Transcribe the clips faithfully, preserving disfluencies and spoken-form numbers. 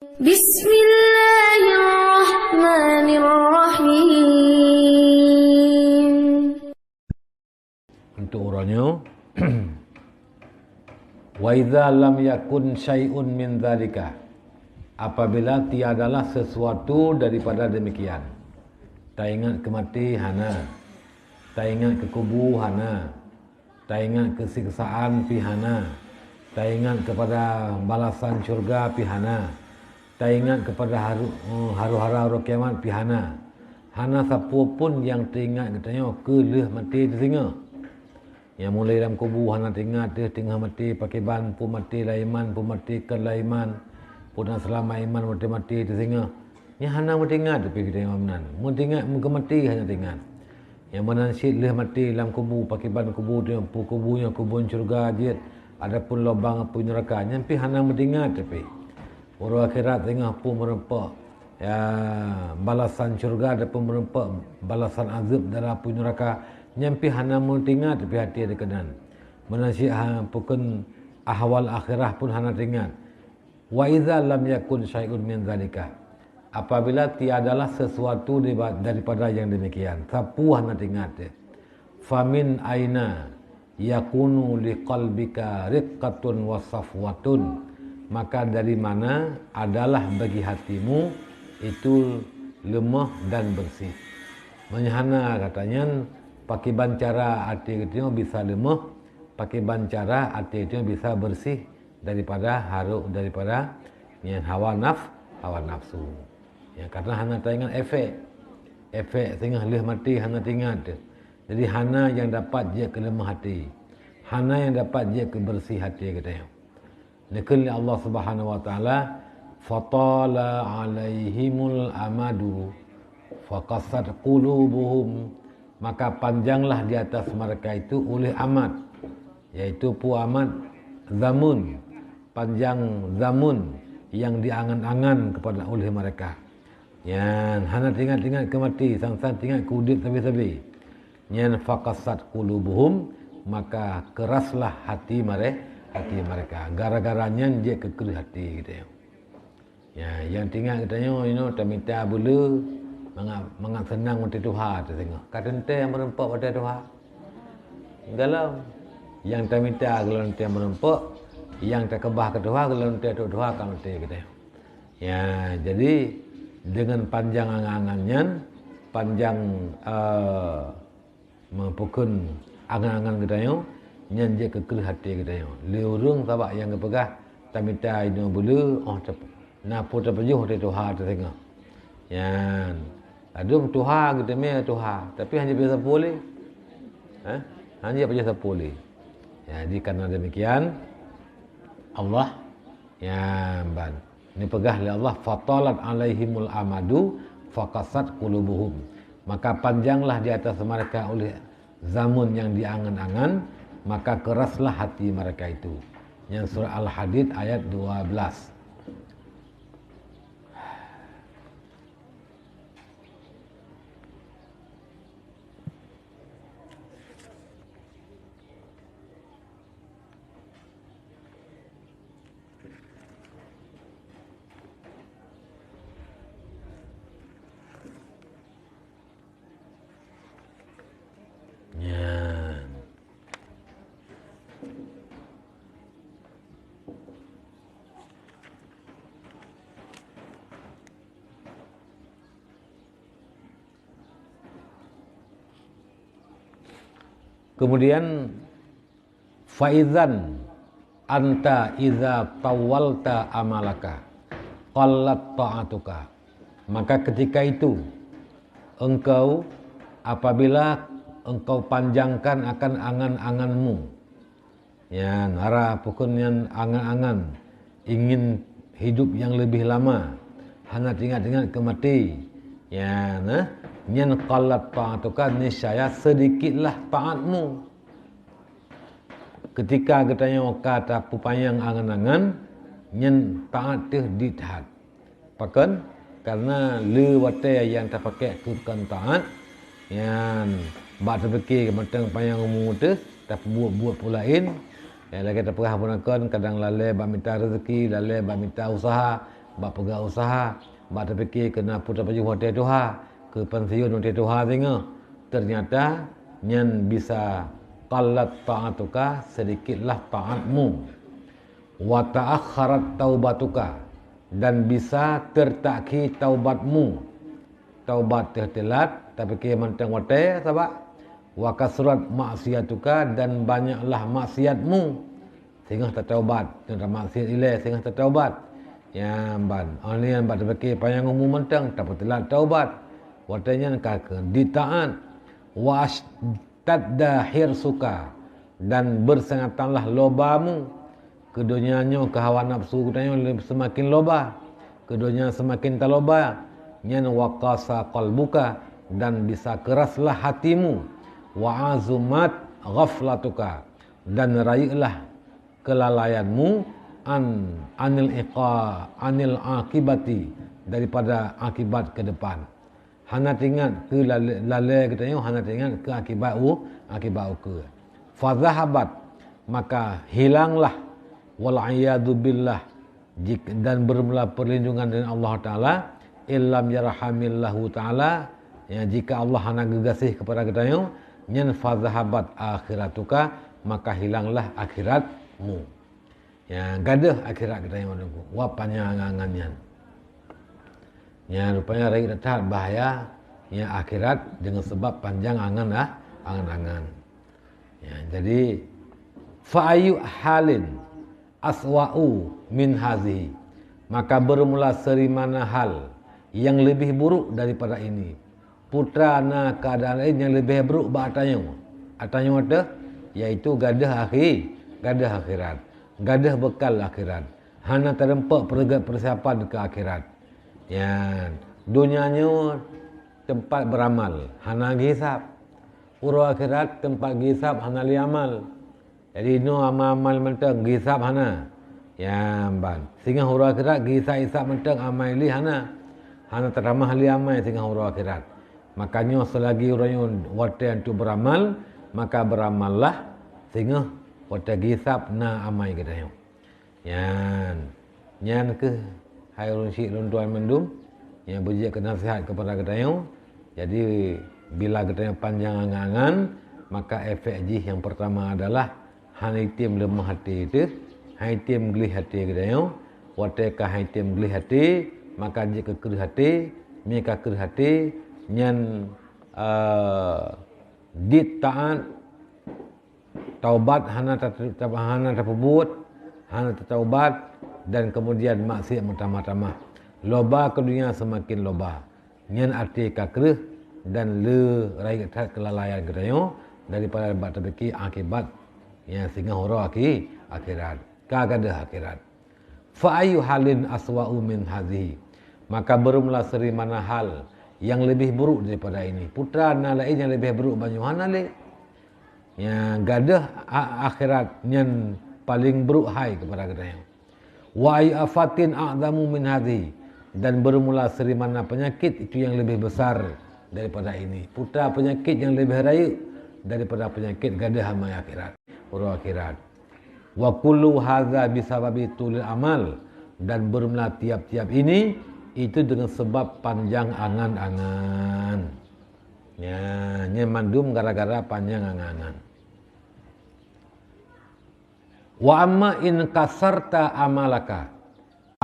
Bismillahirrahmanirrahim. Untuk uroe nyoe, wa idza lam yakun syai'un min dzalika, apabila tiadalah sesuatu daripada demikian, taingat keu maté hana, taingat keu kubu hana, taingat keu siksaan pih hana, taingat keupada balasan syurga pih hana, taingat keupada haru-, eh, haru-hara uroe kiamat pih hana. Hana sapeue pun nyang teuingat geutanyoe keu lheueh maté teusingoh. Nyang mulai lam kubu hana teuingat, teuh teungoh maté, pakriban peue maté lam iman, peue maté kon lam iman, peue na seulama iman maté-maté teusingoh. Nyan hana meuteuingat tapi geutanyoe meunan. Meuteuingat, meukeu maté hana teuingat. Nyang meunan cit lheueh maté lam kubu, pakriban kubu teuh, peue kubu nyoe kubu syurga jeuet, adapun lubang apui neuraka, nyan pih hana meuteuingat tapi. Uroe akhirat singoh peue meurumpok, ya, balasan syurga adapun meurumpok balasan azeueb dalam apui neuraka, nyan pih hana meuteuingat tapi até dikeunan. Meunan cit ha, pukon ahwal akhirah pun hana teuingat. Wa idza lam yakun syai'un min dzalika, apabila tiadalah sesuatu diba-, daripada yang demikian, sapeue hana teuingat, famin aina yakunu liqalbika riqqatun wa safwatun, maka dari mana adalah bagi hatimu itu leumoh dan bersih? Meunyoe hana, kata nyan, pakriban cara até geutanyoe bisa leumoh, pakriban cara até geutanyoe bisa bersih daripada harok, daripada nyan hawa naf-, hawa nafsu. Ya, karena hana taingat efek. Efek singoh lheueh maté hana teuingat. Jadi hana nyang dapat jeuet keu leumoh até. Hana nyang dapat jeuet keu bersih até geutanyoe. Neukheun lé Allah Subhanahu wa Taala, "Fatala alaihimul amadu, faqasat qulubuhum." Maka panjanglah di atas mereka itu oleh amad, yaitu peue amad, zamun, panjang zamun yang diangan-angan kepada, oleh mereka. Nyan hana teuingat-teuingat keu maté, sang-sang teuingat keu udeb sabe-sabe. Nyan faqasat qulubuhum, maka keuraslah hati mare-, hati mereka. Gara-gara nyan jeuet keu kreueh hati geutanyoe. Ya, nyang teuingat geutanyoe inoe tamita beuleu mangat, mangat seunang watée tuha teuh singoh. Ka teuntée nyang meurumpok watée tuha. Galom. Nyang tamita geulon teuh meurumpok, nyang takeubah keu tuha geulon teuh tuha ka maté geutanyoe. Ya, jadi dengan panjang angan-angan nyan, panjang, eh, meupukon angan-angan geutanyoe, nyan jeuet keu kreueh até geutanyoe. Lé ureuëng sabak nyang geupeugah, tamita inoe beuleu, oh, teup-, na peue teupajoh watée tuha teuh singoh. Nyan, ladum tuha geuteumé tuha, tapi hana pajoh sapeue lé. Eh? Hana pajoh sapeue lé. Jadi karena demikian, Allah, ya, ban. Neupeugah lé Allah, "Fatalat alaihimul amadu, faqasat qulubuhum." Maka panjanglah di atas mereka oleh zamun yang diangan-angan, maka keraslah hati mereka itu. Nyan surat Al-Hadid ayat dua belas. Nyan. Kemudian, "Fa idzan anta idza tawwalta amalaka, qallat ta'atuka." Maka ketika itu, engkau, apabila engkau panjangkan akan angan-anganmu, nyan, hara pukon nyan angan-angan, ingin hidup yang lebih lama, hana teuingat-ingat keu maté. Nyan, eh, nyan qallat ta'atuka, niscaya sedikitlah taatmu. Ketika geutanyoe ka tapeupanyang angan-angan, nyan taat teuh di that. Pakon? Karena le watée nyang tapakék keu kon taat, nyan bak tapike mantong panyang umu teuh, tapeubuet-buet peue laén, nyang lagée tapeugah bunoe kon, kadang lalée bak mita rezeki, lalée bak mita usaha, bak peugah useuha, bak tapike keu na peue tapajoh watée tuha, keu pensiun watée tuha singoh. Teunyata nyan bisa qallat ta'atuka, seudikitlah taatmu. Wa ta'akhkharat taubatuka, dan bisa teutakhir taubatmu. Taubat teuh teulat, tapike mantong watée sabab. Wa kasurat maksiatuka, dan banyaklah maksiatmu. Singoh tataubat, singoh tamaksiat ilée, singoh tataubat. Nyan ban, oh nyan ban tapike panyang umu mantong, tapeuteulat taubat. Watée nyan ka keu ditaat. Wa ashtadda hirsuka, dan beuseungatanlah lobamu. Keu donya nyoe, keu hawa nafsu geutanyoe seumaken loba. Keu donya seumaken taloba. Nyan wa qasa qalbuka, dan bisa keuraslah hatimu. Wa azumat ghaflatuka, dan rayeuklah keulalaianmu an, anil iqa, anil akibati, daripada akibat ke depan. Hana teuingat keu lalée, lalée geutanyoe, hana teuingat keu akibat u, akibat ukeue. Fadhahabat, maka hilanglah, wal iyadu billah, jik-, dan bermula perlindungan dengan Allah Taala, illam yarhamillahu taala, ya, jika Allah hana geugaséh kepada geutanyoe, nyan fadhahabat akhiratuka, maka hilanglah akhiratmu. Ya, gadôh akhirat geutanyoe, Teungku. Wah panyang angan-angan nyan. Ya, rupanya rayeuk that bahaya, ya, akhirat dengan sebab panjang angan, ah, angan-angan. Ya, jadi, fa ayyu halin aswa'u min hazihi. Maka bermula serimana hal yang lebih buruk daripada ini. Putra na keadaan laén nyang leubeh brok bak tanyoe. Tanyoe teuh, yaitu gadôh akhi-, gadôh akhirat. Gadôh bekal akhirat. Hana teurumpok peureugat persiapan keu akhirat. Nyan, donya nyoe teumpat beuramal, hana geuhisab. Uroe akhirat teumpat geuhisab, hana lé amal. Jadi, inoe amal-amal mantong geuhisab hana. Ya, ban. Singoh uroe akhirat geuhisab-hisab mantong amai lé hana. Hana teutamah lé amai singoh uroe akhirat. Makajih selagi uroe nyoe watée untuk beuramal, maka beuramallah singoh watée geuhisab na amai geutanyoe. Nyan, nyan kheueh hai ureuëng syik lôn tuan mandum, nyang beujeuet keu naseuhat keupada geutanyoe. Jadi, bila geutanyoe panjang angan-angan, maka efek jih nyang peurtama adalah hana item leumah até teuh, hana item gleh até geutanyoe. Watée ka hana item gleh até, maka jeuet keu kreueh até, mi ka kreueh até, nyan, eh, dit taát, taubat hana ta-, ta-, hana tapeubuet, hana tataubat, dan kemudian maksiat meutamah-tamah. Loba keu donya seumaken loba. Nyan até ka kreueh dan le rayeuk that keulalaian geutanyoe daripada bak tapike akibat nyang singoh uroe akhi-, akhirat. Ka gadôh akhirat. Fa ayyu halin aswa'u min hazihi? Maka beureumeula seurimana hal nyang leubeh buruk daripada ini. Putra na laén nyang leubeh buruk banyoe hana lé. Nyang gadôh a-, akhirat nyan paleng buruk hai keupada geutanyoe. Wa ayyu afatin a'zamu min hazihi? Dan beureumeula seurimana peunyakét itu nyang leubeh besar daripada ini. Putra peunyakét nyang leubeh rayeuk daripada peunyakét gadôh amai akhirat, uroe akhirat. Wa kullu hadza bisababi tulil amal, dan beureumeula tiap-tiap ini itu dengan sebab panjang angan-angan. Nya, nyan mandum gara-gara panjang angan-angan. Wa amma in qasarta amalaka,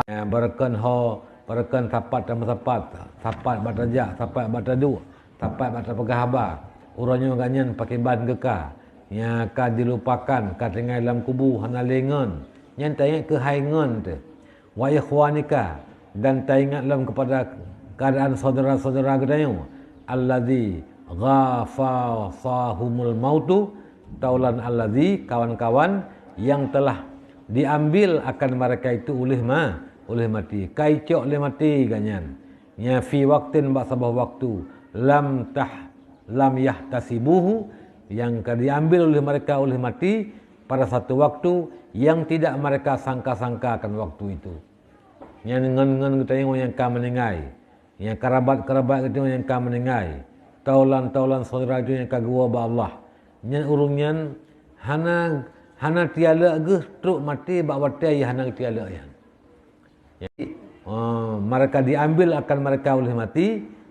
beureukan ho, beureukan sapat tameusapat, sapat bak tajak, sapat bak taduek, sapat bak tapeugah haba. Uroe nyoe gobnyan pakriban geuka, nyang ka dilupakan, ka tinggai lam kubu hana lé ngon. Nyan taingat keuhai ngon teuh. Wa ikhwanika, dan taingat lom keupada keuadaan syedara-syedara geutanyoe, alladzi ghafasahumul mautu, taulan alladzi, kawan-kawan yang telah diambil akan mereka itu oleh ma-, oleh mati. Ka icok lé mati gobnyan. Nya fi waktin, bak saboh waktu, lam tah-, lam yahtasibuhu, yang ka diambil oleh mereka oleh mati pada satu waktu yang tidak mereka sangka-sangkakan waktu itu. Nyan ngon-ngon geutanyoe nyang ka meuninggai, nyang karabat-karabat geutanyoe nyang ka meuninggai, taulan-taulan syedara geutanyoe nyang ka geuwoe bak Allah. Nyan ureuëng nyan hana, hana tialek geuh trok maté bak watée nyang hana geutialek nyan. Jadi, Eh, mereka diambil akan mereka oleh mati,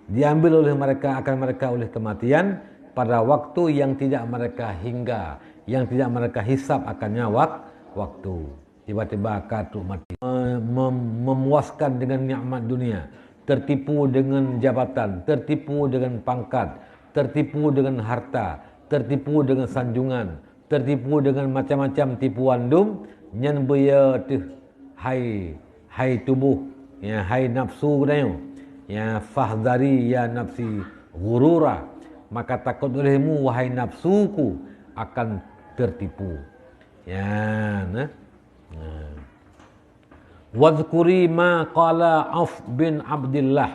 diambil oleh mereka akan mereka oleh kematian pada waktu yang tidak mereka hingga, yang tidak mereka hisab akannya wak-, waktu. Tiba-tiba ka trok mati. Mem-, memuaskan dengan nikmat dunia, tertipu dengan jabatan, tertipu dengan pangkat, tertipu dengan harta, tertipu dengan sanjungan, tertipu dengan macam-macam tipuan dum, nyan beuya teuh hai, hai tuboh, ya, hai nafsu geutanyoe. Ya, fahdhari ya nafsi ghurura, maka takut olehmu, wahai nafsuku, akan tertipu. Ya, nah. Nah. Wadhkuri ma qala Auf bin Abdillah,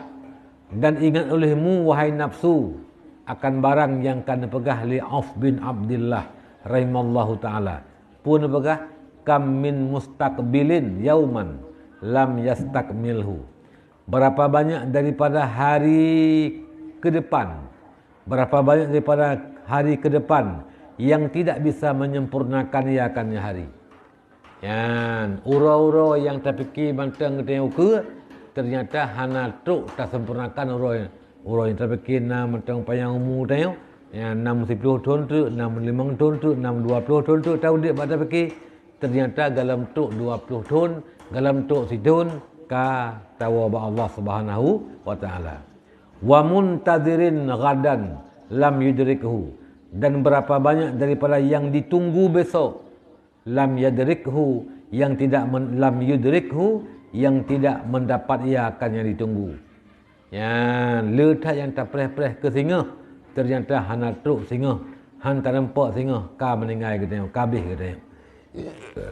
dan ingat olehmu, wahai nafsu, akan barang nyang ka neupeugah lé Auf bin Abdillah rahimallahu taala. Peue neupeugah, kam min mustaqbilin yauman lam yastakmilhu. Berapa banyak daripada hari ke depan, berapa banyak daripada hari ke depan yang tidak bisa menyempurnakan ia akannya hari. Nyan, uroe-uroe nyang tapike mantong geutanyoe ukeue, ternyata hana trok tasempurnakan uroe, uroe nyang tapike na mantong panyang umu tanyoe, nyan nam siploh thon teuk, nam limong thon teuk, nam dua ploh thon teuk taudeb bak tapike, ternyata galom trok dua ploh thon, galom trok sithon ka tawoe bak Allah Subhanahu wa Taala. Wa muntazirin ghadan lam yudrikhu, dan berapa banyak daripada yang ditunggu besok, lam yadrikhu, yang tidak men-, lam yudrikhu, yang tidak mendapat ia akan yang ditunggu. Nyan, le that nyang tapreh-preh keu singoh, ternyata hana trok singoh, han tareumpok singoh, ka meuninggai geutanyoe, ka abéh geutanyoe.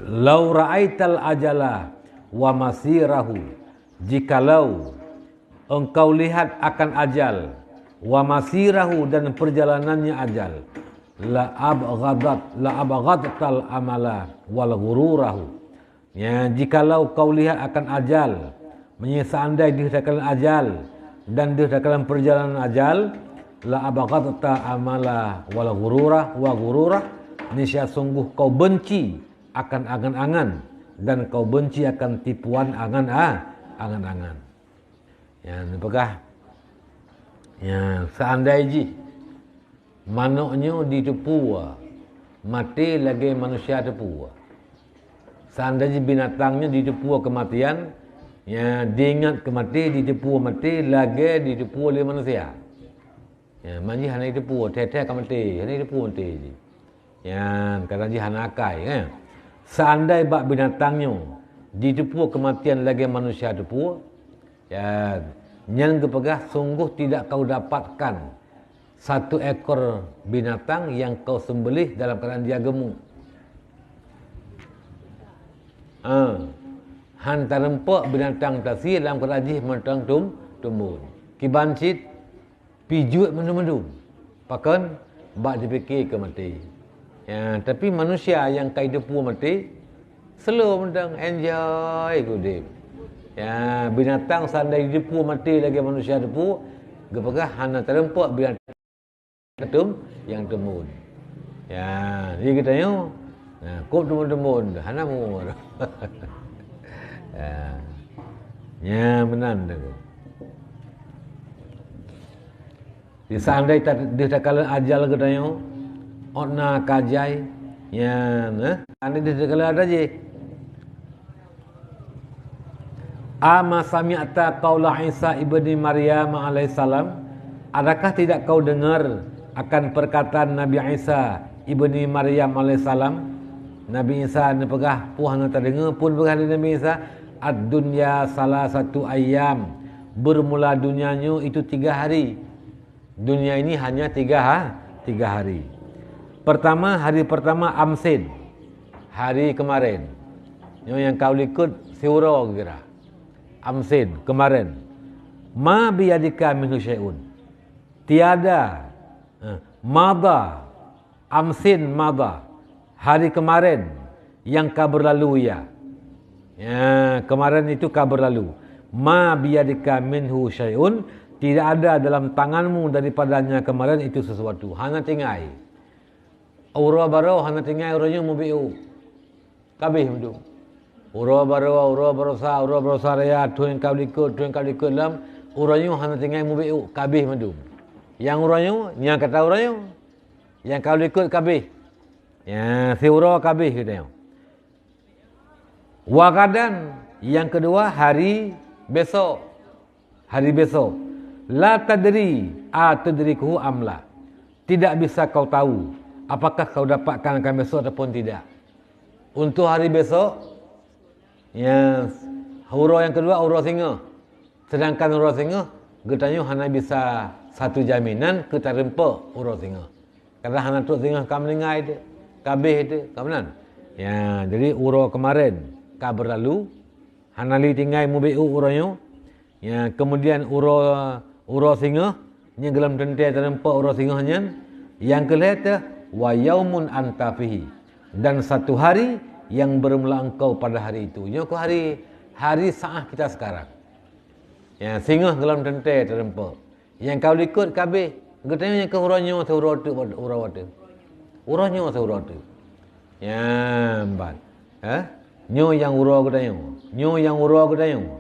Lau ra'aital ajala wa masirahu, jikalau engkau lihat akan ajal, wa masirahu, dan perjalanannya ajal, la abghadat, la abghadtal amala wal ghururahu. Ya, jikalau kau lihat akan ajal, meunyoe seandai deuh takalon ajal dan deuh takalon perjalanan ajal, la abghadta amala wal ghurura wa ghurura, niscaya sungguh kau benci akan angan-angan dan kau benci akan tipuan angan, ah, angan-angan. Nyan peugah, nyan, seandai jih manok nyoe jiteupue maté lagée manusia teupue. Seandai jih binatang nyoe jiteupue keumatian, nyan, diingat keu maté, jiteupue maté lagée jiteupue lé manusia. Ya, man jih hana jiteupue, thee-thee ka maté, hana jiteupue maté jih. Nyan, kadang jih hana akai, eh. Seandai bak binatang nyoe jiteupue keumatian lagée manusia teupue, ya, nyan geupeugah, sungguh tidak kau dapatkan satu ekor binatang yang kau sembelih dalam keadaan dia gemuk. Ah, han tareumpok binatang tasie lam keadaan jih mantong tum-, tumbon. Kiban cit, pijuet mandum-mandum. Pakon? Bak jipike keu maté. Ya, tapi manusia nyang ka jiteupue maté, slow mantong, enjoy udeb. Ya, binatang seandai jiteupue maté lagée manusia teupue, geupeugah hana tareumpok binatang tum-, nyang tumbon. Ya, jadi geutanyoe, nah, kok tumbon-tumbon, hana mu. Ya. Nya meunan tu. Di seandai ta-, deuh takalon ajal geutanyoe, ôt na ka jai, nyan, eh, seandai deuh takalon ajal jih. Ama sami'ta qaula Isa ibni Maryam alaihissalam? Adakah tidak kau dengar akan perkataan Nabi Isa ibni Maryam alaihissalam? Nabi Isa neupeugah, peue hana tadeungoe, peue neupeugah lé Nabi Isa, "Ad-dunya salasatu ayyam." Bermula dunia nyoe itu tiga hari. Dunia ini hanya tiga ha-, tiga hari. Pertama, hari pertama amsin, hari kemarin. Nyoe nyang ka likot siuroe geura. Amsin, kemarin. Ma biyadika minhu syai'un. Tiada, eh, mada, amsin mada, hari kemarin yang ka berlalu ia. Ya, kemarin itu ka berlalu. Ma biyadika minhu syai'un, tidak ada dalam tanganmu daripadanya kemarin itu sesuatu. Hana tinggai. Uroe barô hana tinggai, uroe nyoe mubiu. Kabeh meudu. Uroe barô, uroe baroesa, uroe baroesa raya, thôn nyang ka likot, thôn nyang ka likot lom, uroe nyoe hana tinggai mubeuet u, ka abéh mandum. Nyang uroe nyoe, nyang ka uroe nyoe. Nyang ka likot ka abéh. Ya, siuroe ka abéh geutanyoe. Wa ghadan, yang kedua hari besok. Hari besok. La tadri atudrikuhu am la. Tidak bisa kau tahu apakah kau dapatkan akan besok ataupun tidak. Untuk hari besok, ya, uroe nyang kedua uroe singoh. Sedangkan uroe singoh, geutanyoe hana bisa satu jaminan keu tareumpok uroe singoh. Kadang hana trok singoh ka meuninggai teuh, ka abéh teuh, ka meunan. Ya, jadi uroe keumaren ka beurlalu, hana lé tinggai mubeuet u uroe nyoe. Ya, kemudian uroe, uroe singoh, nyang gohlom teuntée tareumpok uroe singoh nyan, nyang keu lhée teuh, wa yaumun anta fihi, dan satu hari yang bermula engkau pada hari itu. Nyoe keuh hari, hari saat kita sekarang. Ya, singoh gohlom teuntée tareumpok. Nyang ka likot ka abéh. Geutanyoe nyang keuh uroe nyoe siuroe teuk, uroe teuk. Uroe nyoe siuroe teuk. Nyan ban. Eh? Nyoe nyang uroe geutanyoe. Nyoe nyang uroe geutanyoe.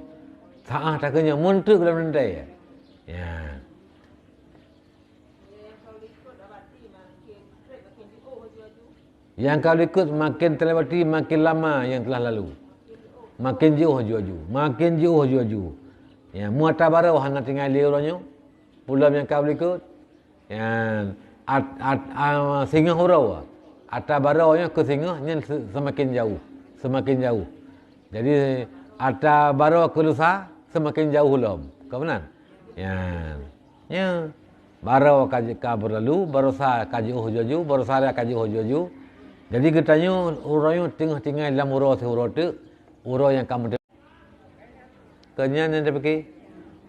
Saah takeuh nyoe mun teuk gohlom teuntée. Ya. Nyang ka likot makin teulewati makin lama nyang telah lalu. Makin jiôh laju-laju, makin jiôh laju-laju. Ya, mu ata barô hana tinggai lé uroe nyoe. Peulom nyang ka likot. Ya, at, at, ah, singoh uroe. Ata barô nyoe keu singoh nyan se-, seumaken jauh, seumaken jauh. Jadi ata barô keu lusa seumaken jauh lom. Ka meunan? Ya. Nyoe, barô ka, ka beurlalu, baroesa ka jiôh laju-laju, baroesa raya ka jiôh laju-laju. Jadi geutanyoe uroe nyoe teungoh tinggai lam uroe siuroe teuk, uroe nyang ka meuteumé. Keu nyan nyang tapike,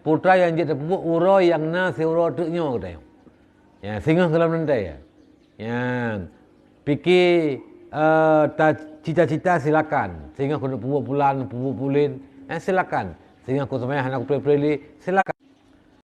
peue nyang jeuet tapeubuet uroe nyang na siuroe teuk nyoe geutanyoe. Ya, singoh gohlom teuntée. Nyan, pike, eh, ta-, cita-cita silakan. Singoh keuneuk peubuet pulan, peubuet pulen, eh, silakan. Singoh keu seumaya hana kupreh-preh lé, silakan.